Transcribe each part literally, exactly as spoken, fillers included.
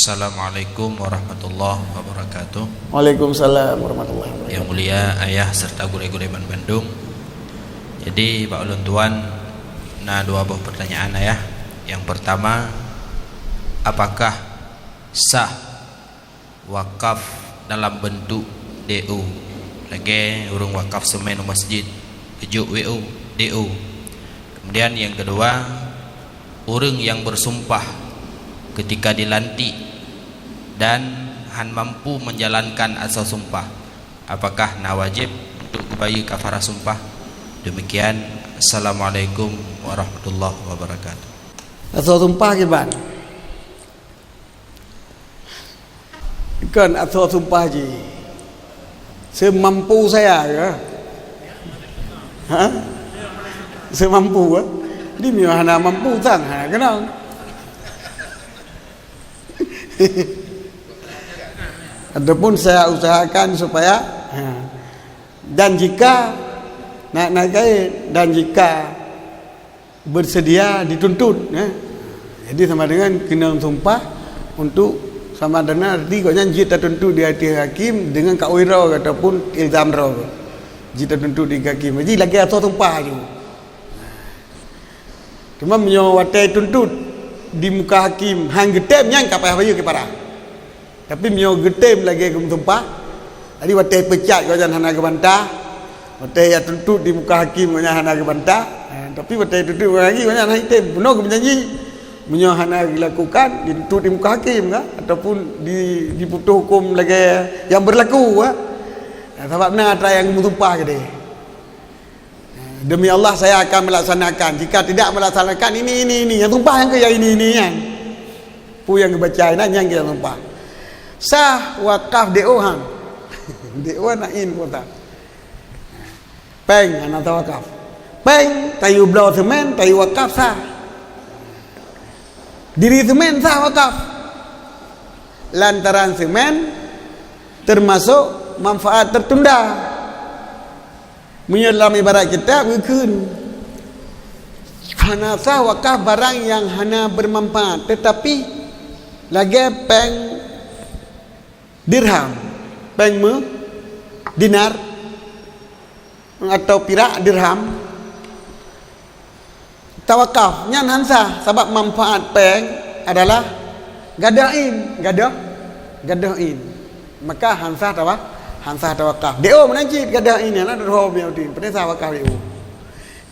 Assalamualaikum warahmatullahi wabarakatuh. Waalaikumsalam warahmatullahi wabarakatuh. Yang mulia ayah serta gurée-gurée ban bandum. Jadi, bak ulôn tuan na dua boh pertanyaan, ayah. Yang pertama, apakah sah wakaf dalam bentuk D O? Lagée ureuëng wakaf semen u masjid, jok W O, D O. Kemudian yang kedua, ureuëng yang bersumpah ketika dilantik dan han mampu menjalankan asoe sumpah, apakah na wajib untuk geubayeue kafarah sumpah? Demikian. Assalamualaikum warahmatullahi wabarakatuh. Asoe sumpah kiban? Kon asoe sumpah jih. Semampu saya ke? Ha? Semampu, eh? Di meunyoe hana mampu sang, hana keunong. Ataupun saya usahakan supaya, ha. Dan jika nak, nak kait, dan jika bersedia dituntut, eh. Jadi sama dengan kena sumpah untuk sama dengan arti gobnyan jeuet tatuntut di ateueh hakim dengan kaul droe ataupun ilzam droe. Jeuet tatuntut di hakim. Jadi lagée asoe sumpah tu. Cuma meunyoe watée tuntut di muka hakim han geutem, nyan ka payah bayeue kafarah. Tapi meunyoe geutem lagée geumeusumpah, jadi watée peucat gobnyan hana geubantah, watée ya tuntut di muka hakim gobnyan hana geubantah, eh, tapi watée tuntut di muka hakim gobnyan hana item, bunoe geumeujanji. Meunyoe hana dilakukan, dituntut di muka hakim kan, ataupun di, diputoh huköm lagée nyang beurlaku kan. Nah, sabab na atra nyang geumeusumpah keudeh. Demi Allah, saya akan melaksanakan. Jika tidak melaksanakan ini, ini, ini, nyang sumpah nyang keu nyang ini, ini, nyan. Peue nyang geubaca inan, nyan keu nyang sumpah. Sah wakaf D O han. D O hana in kuota. Péng hana tawakaf. Péng tayue bloe seumén, tayue wakaf sah. Diri seumén sah wakaf. Lantaran seumén teumasok manfaat tertunda. Meunyoe lam ibarat kitab geukheun, hana sah wakaf barang nyang hana beumanfaat, teutapi lagée péng dirham, péng meu dinar atau pirak dirham, tawakaf, nyan han sah, sabab manfaat péng adalah gadôh in, gadôh, gadôh in. Maka han sah tawa-, han sah tawakaf. D O meunan cit gadôh in, nyan adalah droe meunyoe udin, peureulée sah wakaf D O.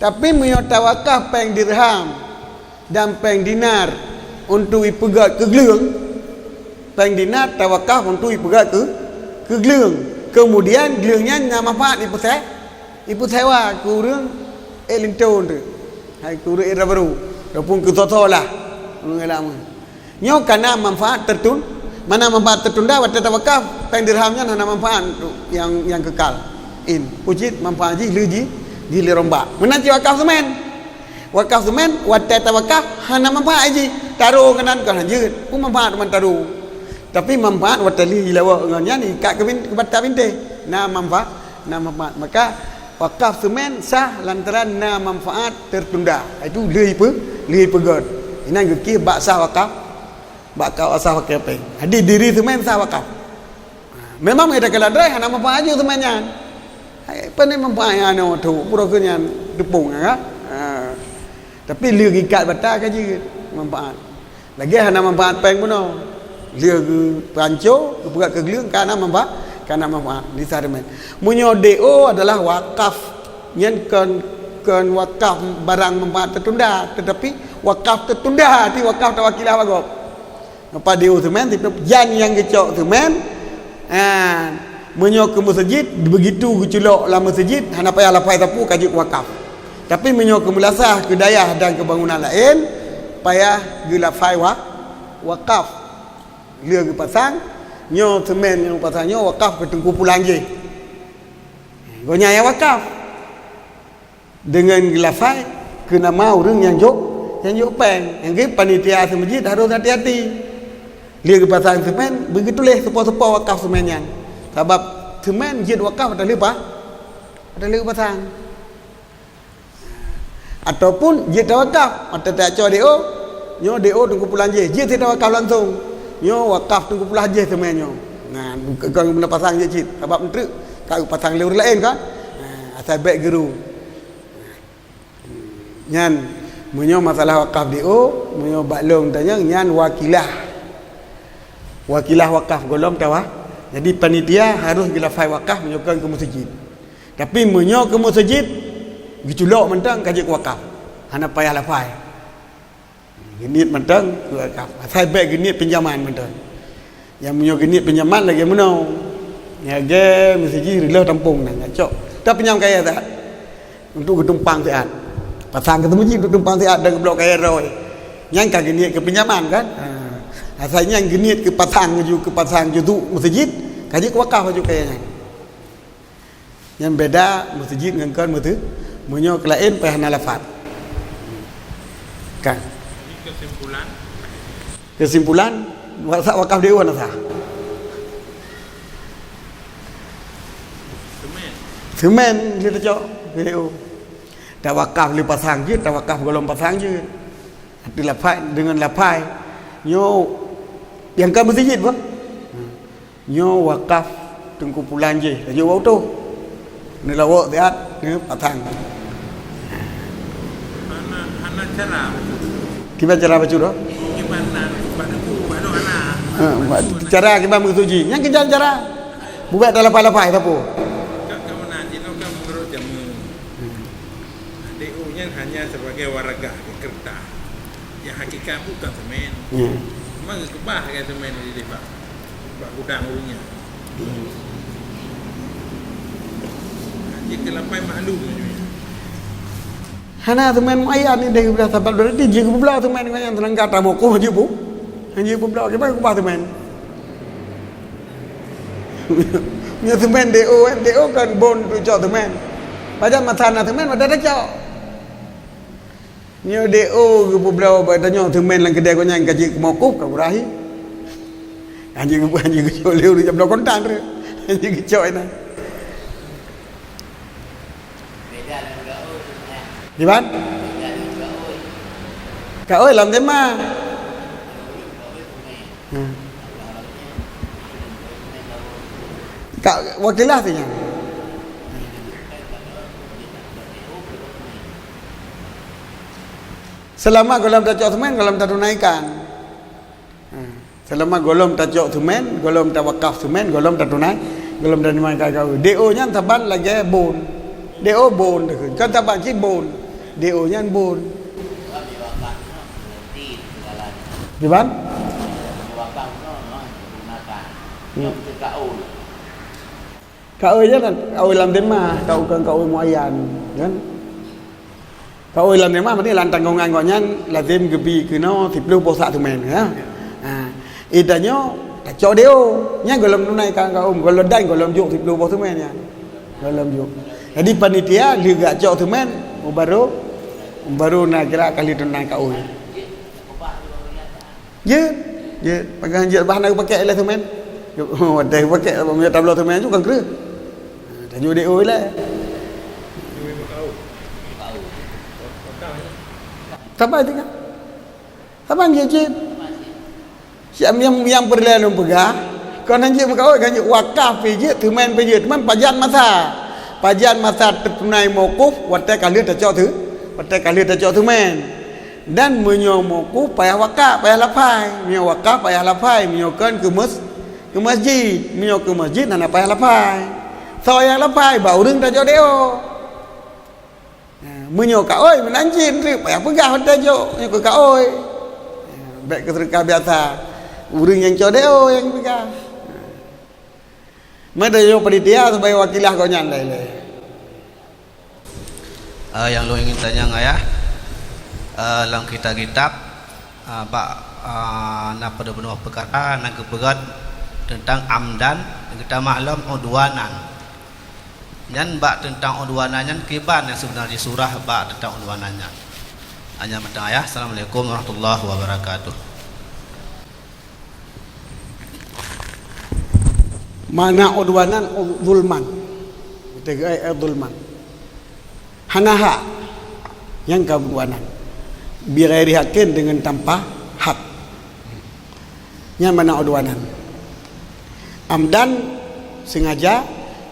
Tapi meunyoe tawakaf péng dirham dan péng dinar untuk ipeugét keu gleueng, péng dinar tawakaf untuk ipeugét keu, keu gleueng. Kemudian gleueng nyan na manfaat ipeusé-, ipeusewa keu ureuëng ék linto tu. Hai keu ureuëng ék barô, ataupun keu soe-soe lah. Ureuëng ék lama. Nyoe ka na manfaat tertun-, mana manfaat tertunda watée tawakaf, péng dirham nyan hana manfaat untuk nyang, nyang kekal. In, peue cit manfaat jih lé ji, ji lé rombak. Meunan cit wakaf seumén. Wakaf seumén, watée tawakaf, hana manfaat jih. Tarô keunan kon hanjeuet. Peue manfaat teuma tarô? Tapi manfaat watée lheueh jilawok ngon nyan ikat keu bin-, keu bata bintéh. Na manfaat, na manfaat. Maka wakaf seumén sah lantaran na manfaat tertunda. Itu lheueh ipe-, lheueh ipeugét. Inan geukheun bak sah wakaf, bak ka sah wakaf péng. Jadi diri seumén sah wakaf. Memang meunyoe takalon droe hana manfaat jih seumén nyan. Hai, pane manfaat nyan nyoe tu, pura keu nyan teupông kan? Ha. Tapi lheueh geuikat bata ka jeuet manfaat. Lagée hana manfaat péng bunoe. Lheueh geupanco, geupeugét keu gleueng ka na manfaat, ka na manfaat di saremen. Meunyoe D O adalah wakaf, nyan kon, kon wakaf barang manfaat tertunda, tetapi wakaf tertunda, arti wakaf tawakilah bagob. Apa D O seumén, jan nyang geucok seumén, ha, meunyoe keu meuseujid, begitu geuculok lam meuseujid, hana payah lafai sapeue ka jeuet wakaf. Tapi meunyoe keu meulasah, keu dayah dan keu bangunan laén, payah geulafai wa-, wakaf. Lheueh geupasang, nyoe seumén nyang geupasang nyoe wakaf keu Teungku Pulan jih. Gobnyan nyang wakaf. Deungon geulafai keu nama ureuëng nyang jok, nyang jok péng. Nyang geuh panitia seumeuseujid harôh hati-hati. Lheueh geupasang seumén, beugeutuléh soe po-soe po wakaf seumén nyan. Sabab seumén jeuet wakaf watée lheueh pa-, watée lheueh geupasang. Ataupun jeuet tawakaf, watée tacok D O, nyoe D O Teungku Pulan jih, jeuet tawakaf langsong. Nyoe wakaf Teungku Pulan jih teumé nyoe. Nah, kon geupeupasang jih cit, sabab eunteuk ka geupasang lé ureuëng laén kan. Nah, asai bék geuru. Nyan, meunyoe masalah wakaf D O, meunyoe bak lôn tanyong, nyan wakilah. Wakilah wakaf gohlom tawa. Jadi panitia harus geulafai wakaf meunyoe kon keu meuseujid. Tapi meunyoe keu meuseujid, geuculok mantong ka jeuet keu wakaf. Hana payah lafai. Geuniet mantong keu wakaf. Asai bék geuniet pinjaman mantong. Nyang meunyoe geuniet pinjaman lagée meunoe. Lagée meuseujid reuloh tampông na, nyan cok. Tapinjam kayée that. Untuk geutumpang siat. Pasang keu meuseujid untuk tumpang siat dan geublok kayée droe. Nyan ka geuniet keu pinjaman kan? Ha. Asai nyan geuniet keu pasang ju, keu pasang ju tu meuseujid, ka jeuet keu wakaf laju kayée nyan. Nyan beda meuseujid ngon kon meuseujid. Meunyoe keu laén payah na lafaz. Kan? Jadi kesimpulan? Kesimpulan, wa-, sa-, wakaf D O hana sah. Semen. Semen lé tacok D O. Tawakaf lé pasang jeuet, tawakaf gohlom pasang jeuet. Arti lafaz, deungon lafaz. Nyoe nyang ka meuseujid bah. Nyoe wakaf Teungku Pulan jih, laju bak utoh. Neulawok siat, neupasang. Hana, hana cara. Kiban cara bacut tu? Kiban na, bak teungku, bak tu hana. Ha, bak cara kiban meusuji. Nyang keujan cara. Bubat dalam lapai-lapai sapu. Kan, kan mana, jinoe kan menurut jamu. D O nyan hanya sebagai waragah di kertas. Yang hakikat bukan semen. Ya. Memang keubah kan semen di bak, bak gudang ureuëng nyan. Jeuet keu lapai maklum nyoe. Hana semen muayyan ni dari belah sabat berarti jeuet keu beubloe semen ngon nyang teunangga tamu ko jeuet bu. Hana jeuet keu beubloe kiban keubah semen. Nyoe semen D O kan, D O kan bon tu cok semen. Pajan masa na semen pada dah cok. Nyoe D O geupeubloe bak tanyoe seumén lam keudè gobnyan ka jeuet keu mokuf ka beuakhé. Hanjeuet geu-, hanjeuet geucok lé ureueng jak bloe kontan re. Hanjeuet geucok inan. Kiban? Kaôi lam tema. Hmm. Ka wakilah tu nyan. Seulama gohlom tacok seumén, gohlom tatunaikan. Ha, seulama gohlom tacok seumén, gohlom tawakaf seumén, gohlom tatunai, gohlom tatunaikan kaôi. D O nyan saban lagèe bon. D O bon, kon saban cit bon. D O nyan bon. Kiban? Hmm. Kaôi nyan kan, kaôi lam tema, kaôi kon kaôi muayyan, kan? Kaôi lam tema berarti lam tanggongan gobnyan lazem geubi keunoe siplôh boh sak seumén, ya. Ha. Itanyoe tacok D O, nyan gohlom tunaikan kaôi, gohlom dan gohlom jok siplôh boh seumén nyan. Gohlom jok. Jadi panitia lheueh geucok seumén, baru, baru na kira ka lheueh tunai kaôi. Jeuet, jeuet. Pakai jeuet bah na geupakék ilèe seumén. Watèe geupakék, meunyo tabloe seumén tu kan kreueh. Tanyoe D O ilèe. Saban tinggai. Saban jeuet, jeuet. Siap nyang, nyang peureulèe lôn peugah, kon hanjeuet meukaôi, hanjeuet wakaf pih jeuet, seumén pih jeuet. Teuma pajan masa. Pajan masa teutunai mokuf, watèe ka lheueh tacok seu-, watèe ka lheueh tacok seumén. Dan meunyoe mokuf payah wakaf, payah lafai. Meunyoe wakaf payah lafai, meunyoe kon keu meus-, keu masjid. Meunyoe keu masjid hana payah lafai. Soe nyang lafai, bak ureueng tacok D O. Ha, meunyoe kaôi meunan cit, payah peugah watèe jok, nyoe keu kaôi. Ha, bèk keu seudeukah biasa. Ureueng nyang cok D O nyang peugah. Meutanyoe panitia sebagai wakilah gobnyan lé. Eh, nyang lôn ingin tanyong, Ayah, eh, lam kitab-kitab, eh, bak, eh, na padub peunoh peukara na geupeugah teuntang amdan, geutamah lom udwanan. Nyan bak teuntang udwanan nyan kiban nyang seubeuna jih surah bak teuntang udwanan nyan. Hanya mantong, Ayah. Assalamualaikum warahmatullahi wabarakatuh. Makna udwanan, zulman. Kita kira, eh, zulman. Hana hak nyang ka udwanan. Bighairi haqqin, dengan tanpa hak. Nyan makna udwanan. Amdan, sengaja,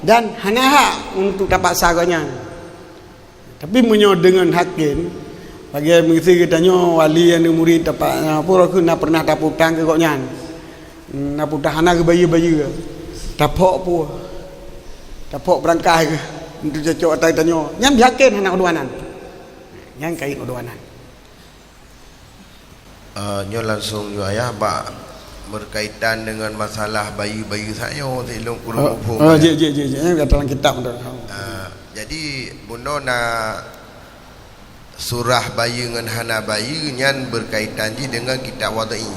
dan hana hak untuk tapaksa gobnyan. Tapi meunyoe deungon hakim, bagi miseue geutanyoe wali nyang murit tapak, apa, na pernah taputang keu gobnyan. Na putang hana geubayeue-bayeue. Taphok pue. Taphok beurangkah geuh. Untuk cocok ata geutanyoe. Nyan bihaken hana udwanan. Nyan kait udwanan. Eh, nyoe langsung nyoe ayah bak berkaitan dengan masalah bayeue-bayeue sayoe, si lôn kureueng muphom, oh, ya. Jik, jik, jik, jik. Eh, dalam kitab tu. Eh, jadi, bunoe na surah bayeue ngon hana bayeue nyan berkaitan jih dengan kitab wadai.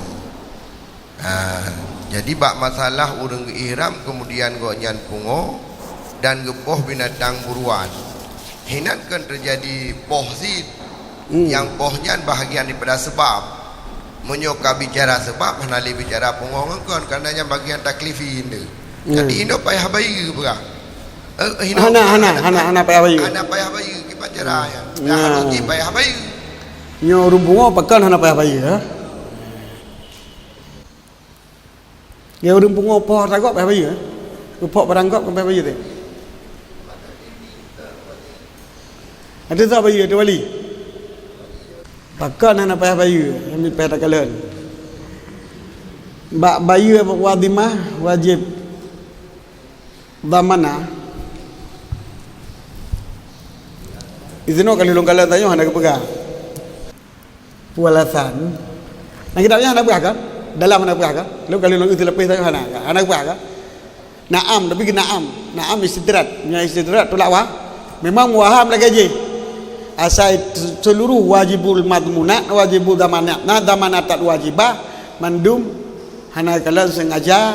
Ah, jadi bak masalah ureuëng geuihram kemudian gobnyan pungo dan geupoh binatang buruan. Hinan kan terjadi poh cit. Hmm. Nyang poh nyan bahagian daripada sebab. Meunyoe ka bicara sebab, hana lé bicara pungo ngon kon, karena nyan bagian taklifi nyan. Hmm. Jadi, inoe payah bayeue peugah. Eh, inoe hana, hana, hana, hana payah bayeue. Hana payah bayeue, kiban cara nyan. Nah, harus jih payah bayeue. Nyoe ureuëng pungo pakon hana payah bayeue, ha? Ya, ureuëng pungo poh hareuta gob payah bayeue, eh? Geuphok barang gob kan payah bayeue teuh. Ada tak bayeue, ada wali? Pakon hana payah bayeue, nyang payah takalon. Bak bayeue wadhimah wajéb dhamanah. Di sinoe ka lôn kalon tanyoe hana geupeugah. Peue alasan? Nang kitab nyan hana peugah kan? Dalam hana peugah kan? Lôn ka lôn utus lapéh saja hana, hana peugah kan? Na'am, tapi keu na'am. Na'am istidraj. Nya istidraj tulak wa. Memang waham lagée jih. Asai seluruh wajibul madmunat, wajibul damanat. Nah, damanat tak wajibah, mandum hana kalon sengaja.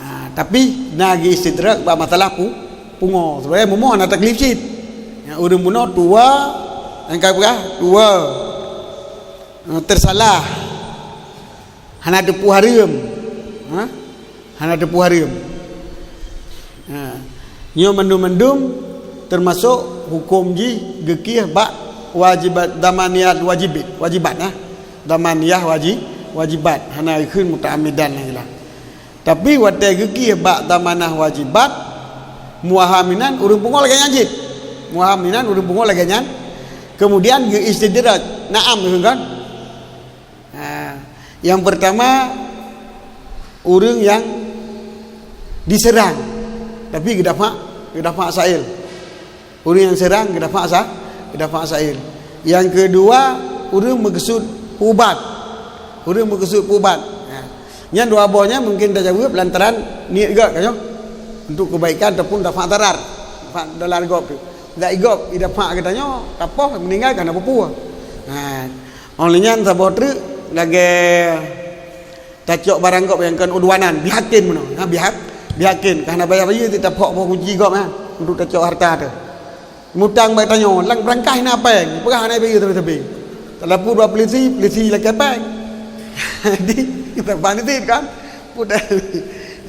Ha, tapi na geuistidrak bak masalah pu-, pungo. Sebenarnya mumoh hana taklif cit. Ya, ureuëng bunoe tuwa, nyang ka peugah, tuwa. Ha, tersalah. Hana teupeu hareuem. Ha? Hana teupeu hareuem. Ha. Nyoe mandum-mandum termasuk hukum jih geukieh bak wajibat, damaniyat wajibit, wajibat, ha. Damaniyah waji-, wajibat. Hana ikheun muta'ammidan lagée lah. Tapi watée geukieh bak damanah wajibat, muaham inan ureuëng pungo lagée nyan cit. Muaham inan ureuëng pungo lagée nyan. Kemudian geuistidraj. Na'am, kan? Ha, yang pertama, ureuëng yang diserang, tapi geudafa, geudafa sail. Ureuëng nyang seurang geudafa sa-, geudafa sail. Nyang keudua, ureuëng meukeusut peuubat. Ureuëng meukeusut peuubat. Ha. Nyan dua boh nyan mungken tajaweueb lantaran niet gét ka nyoe. Untuk kebaikan ataupun dafa darar. Dafa darar gob tu. Dak igob, idafa geutanyoe, tapoh meuninggai ka na peue-peue. Ha. Óh lheueh nyan saboh treuk lagée tacok barang gob nyang kon udwanan, bihakin meunoe. Ha, bihak-, bihakin. Ka hana payah bayeue, taphok boh gunci gob nyan untuk tacok hareuta teuh. Mutang bak tanyoe, lam beurangkah na péng, peugah hana bayeue sabe-sabe. Talapu dua peulisi, peulisi lakée péng. Jadi, kita bani kan? Udah.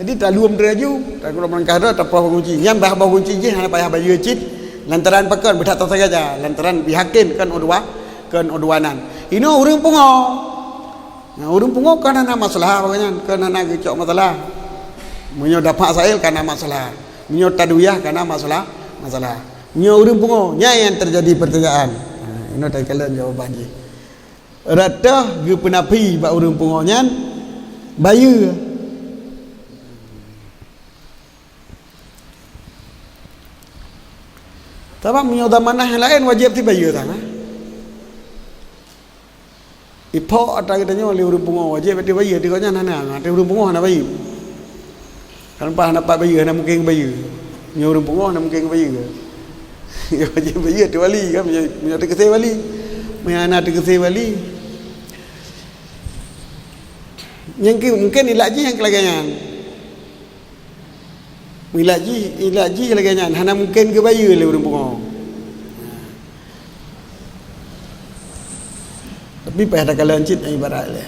Jadi, taluem teuraju, takulom langkah droe, tapoh boh gunci. Nyan bah boh gunci jih hana payah bayeue cit. Lantaran pakon, beudak tasengaja. Lantaran bihakin kon udwa-, kon udwanan. Inoe ureuëng pungo. Nah, ureuëng pungo kan hana masalah awaknyan, kan hana geucok masalah. Meunyoe dafa sail kan hana masalah. Meunyoe taduyah kan hana masalah, masalah. Meunyoe ureuëng pungo, nyan nyang terjadi pertanyaan. Ha, inoe takalon jawaban jih. Rata geupeunafi bak ureuëng pungo nyan bayeue. Sabab meunyoe damanah nyang laén wajéb sibayeue tangan. Iphok atra geutanyoe lé ureuëng pungo wajéb, berarti bayeue, tapi gobnyan hana, tapi ureuëng pungo hana bayeue. Kan pah hana pat bayeue, hana mungken bayeue. Nyoe ureuëng pungo hana mungken bayeue. Wajéb bayeue tu wali kan, meunyoe, meunyoe teukeusé wali. Meunyoe hana teukeusé wali. Nyang ke, mungken ilat jih nyang keulagée nyan. Ilat jih, ilat jih lagée nyan, hana mungken geubayeue lé ureuëng pungo. Tapi payah takalon cit ibarat lé.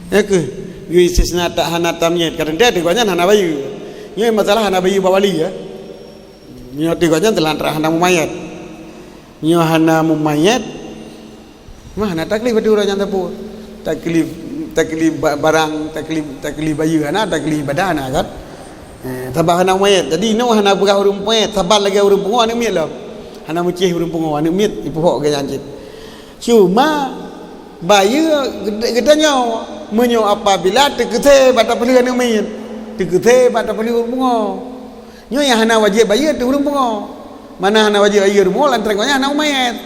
Ya keuh, geuistisna tak hana tamyiz. Kadang dia teuka nyan hana bayeue. Nyoe masalah hana bayeue bak wali ya. Nyoe teuka nyan telah hana mumayat. Nyoe hana mumayat. Mah, na taklif bak ureuëng nyang teupeu. Taklif, taklif ba-, barang, taklif, taklif bayeue hana, taklif ibadah hana kan. Eh, saban hana meuet. Jadi inoe hana peugah ureuëng meuet, saban lagée ureuëng pungo aneuk miet lom. Hana meucéh ureuëng pungo aneuk miet, ipeuhok geuh nyan cit. Cuma bayeue geutanyoe meunyoe apabila teukeusé bak tapeuleueh aneuk miet, teukeusé bak tapeuleueh ureuëng pungo. Nyoe nyang hana wajéb bayeue teuh ureuëng pungo. Mana hana wajéb bayeue ureuëng pungo lantaran gobnyan hana meuet.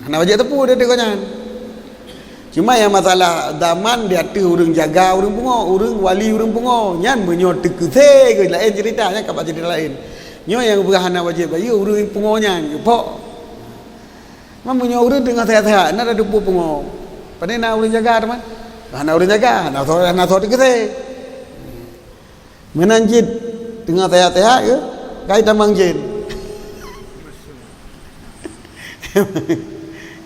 Hana wajéb teupeu teuh gobnyan. Cuma nyang masalah zaman di ateueh ureuëng jaga ureuëng pungo, ureuëng wali ureuëng pungo. Nyan meunyoe teukeusé geuh laén ceurita, nyan ka bak ceurita laén. Nyoe nyang peugah hana wajéb bayeue ureuëng pungo nyan geupok. Man meunyoe ureuëng teungoh sehat-sehat, na teupeue pungo. Pane na ureuëng jaga teuma? Hana ureuëng jaga, hana soe, hana soe teukeusé. Meunan cit teungoh sehat-sehat ke? Kai tamong jén.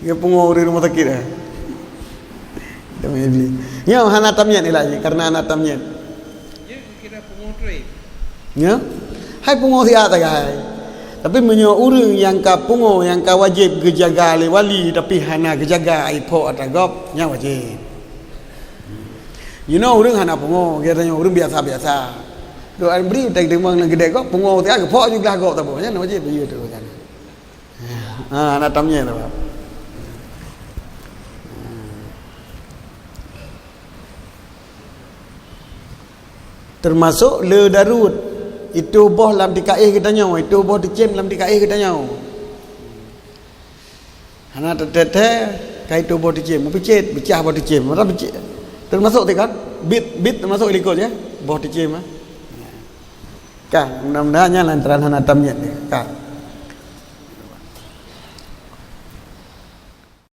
Geupungo ureuëng rumoh sakét, eh. Tamong iblis. Nyoe hana tamyiet nilai jih, karena hana tamyiet. Nyoe? Hai pungo siat sagai. Tapi meunyoe ureuëng nyang ka pungo, nyang ka wajéb geujaga lé wali, tapi hana geujaga, iphok atra gob, nyan wajéb. You know, ureuëng hana pungo, geutanyoe ureuëng biasa-biasa. Doa bri utai deungon nyang geudeh gob, pungo utai geupok ju glah gob taboh. Nyan wajéb bayeue teuh nyan. Ha, hana tamyiet tu. Teumasok le darut, itu boh lam tikaéh geutanyoe, itu boh teucém lam tikaéh geutanyoe. Hana teutet-tet, kai tu boh teucém, meupicet, peucah boh teucém. Mata picet. Teumasok teuh kan? Bit, bit teumasok likot ya. Boh teucém ah. Ka, mudah-mudahan nyan lantaran hana tamyiet dia. Ka.